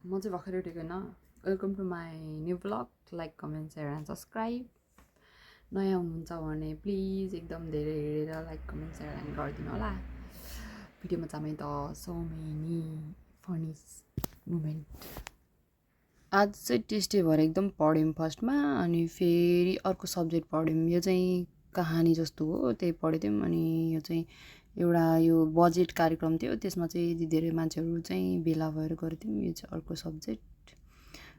म चाहिँ भर्खरै उठेको होइन welcome to my new vlog like comment share and subscribe नयाँ हुनुहुन्छ भने प्लिज एकदम धेरै हेरेर लाइक कमेन्ट सेयर एन्ड गरिदिनु होला भिडियोमा चाहिँ त सो मेनी फनी मोमेन्ट आज चाहिँ टेस्ट डे भएर एकदम पढ्यौँ फर्स्टमा अनि फेरि अर्को सब्जेक्ट पढ्यौँ यो चाहिँ कहानी जस्तो हो त्यही पढेको थियौँ अनि यो चाहिँ एउटा यो बजेट कार्यक्रम थियो त्यसमा चाहिँ यति धेरै मान्छेहरू चाहिँ भेला भएर गरेको थियौँ यो चाहिँ अर्को सब्जेक्ट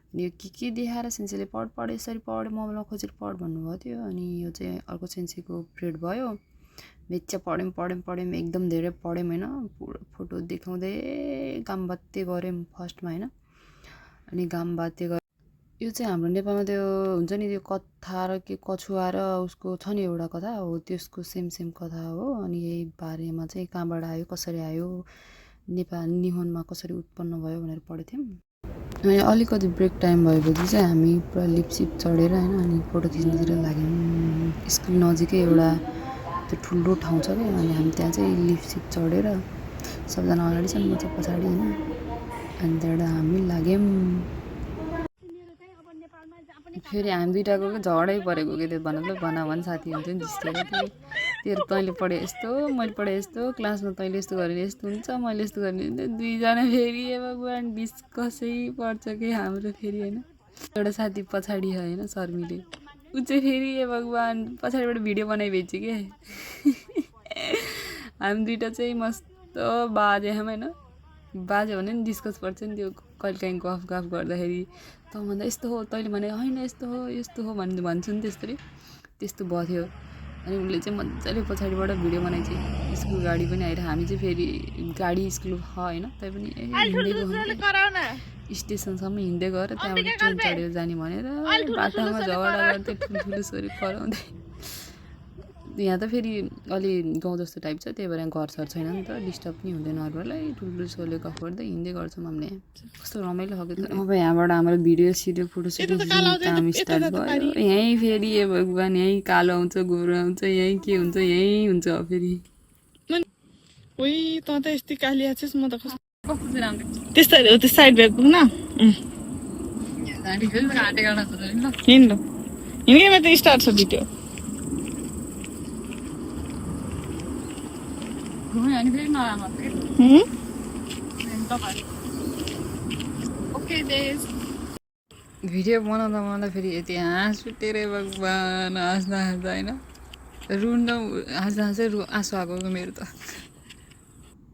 अनि यो के देखाएर सेन्सीले पढ यसरी पढ मोबाइलमा खोजेर पढ भन्नुभएको थियो अनि यो चाहिँ अर्को सेन्सीको पिरियड भयो बेच्चा पढ्यौँ एकदम धेरै पढ्यौँ होइन पुरा फोटो देखाउँदै काम बात्ते गऱ्यौँ फर्स्टमा होइन अनि घाम बाते यो चाहिँ हाम्रो नेपालमा त्यो हुन्छ नि त्यो कथा र के कछुवा र उसको छ नि एउटा कथा हो त्यसको सेम कथा हो अनि यही बारेमा चाहिँ कहाँबाट आयो कसरी आयो नेपाल निहोनमा कसरी उत्पन्न भयो भनेर पढेको थियौँ अनि अलिकति ब्रेक टाइम भएपछि चाहिँ हामी पुरा लिपसिप चढेर होइन अनि फोटो खिच्नुतिर लाग्यौँ स्कुल नजिकै एउटा त्यो ठुलो ठाउँ छ क्या अनि हामी त्यहाँ चाहिँ लिपसिप चढेर सबजना अगाडि छन् म चाहिँ पछाडि होइन अनि त्यहाँबाट हामी लाग्यौँ फेरि हामी दुइटाको झगडै परेको के त्यो भन साथी हुन्छ नि जिस्केर तेरो तैँले पढे यस्तो मैले पढेँ यस्तो क्लासमा तैँले यस्तो गरेर यस्तो हुन्छ मैले यस्तो गर्ने दुईजना फेरि भगवान् डिस्कसै पर्छ कि हाम्रो फेरि होइन एउटा साथी पछाडि होइन शर्मीले ऊ चाहिँ फेरि भगवान् पछाडिबाट भिडियो बनाइभेच्यो कि हामी दुइटा चाहिँ मस्त बाज्यौँ होइन बाज्यो भने नि डिस्कस पर्छ नि त्यो कहिले काहीँ गफ गर्दाखेरि त भन्दा यस्तो हो तैँले भने होइन यस्तो हो भन्छु नि त्यस्तो भयो थियो अनि उसले चाहिँ मजाले पछाडिबाट भिडियो बनाइन्छ स्कुल गाडी पनि आएर हामी चाहिँ फेरि गाडी स्कुल होइन तै पनि स्टेसनसम्म हिँड्दै गएर त्यहाँबाट ट्रेन चढेर जाने भनेर बाटोमा झगडा गर्दै ठुल्ठुलो सोरी कराउँदै यहाँ त फेरि अलि गाउँ जस्तो टाइप छ त्यही भएर घर सर छैन नि त डिस्टर्ब पनि हुँदैन अरूहरूलाई ठुल्ठुलो सोरले गफ गर्दै हिँड्दै गर्छौँ हामीले कस्तो रमाइलो खाएको त अब यहाँबाट हाम्रो भिडियो फोटो काम स्टार्ट भयो यहीँ फेरि ए भगवान् यहीँ कालो आउँछ गोरो आउँछ यहीँ के हुन्छ यहीँ हुन्छ फेरि त यस्तै कालिया छस् म त त्यस्तै हो त्यो साइड ब्याग पुग्न हिँड्नु हिँड्केमा त स्टार्ट छ भिडियो भिडियो बनाउँदा फेरि यति हाँस उठेर भगवान् हाँस्दा होइन रुन हाँस्दा आँसु आएको मेरो त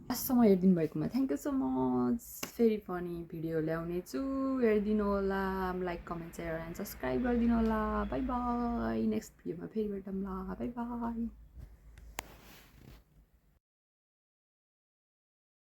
लास्टसम्म हेरिदिनु भएकोमा थ्याङ्क यू सो मच फेरि पनि भिडियो ल्याउने छु हेरिदिनु होला like comment share and subscribe गरिदिनु होला बाई बाई नेक्स्ट भिडियोमा फेरि भेटौँला बाई बाई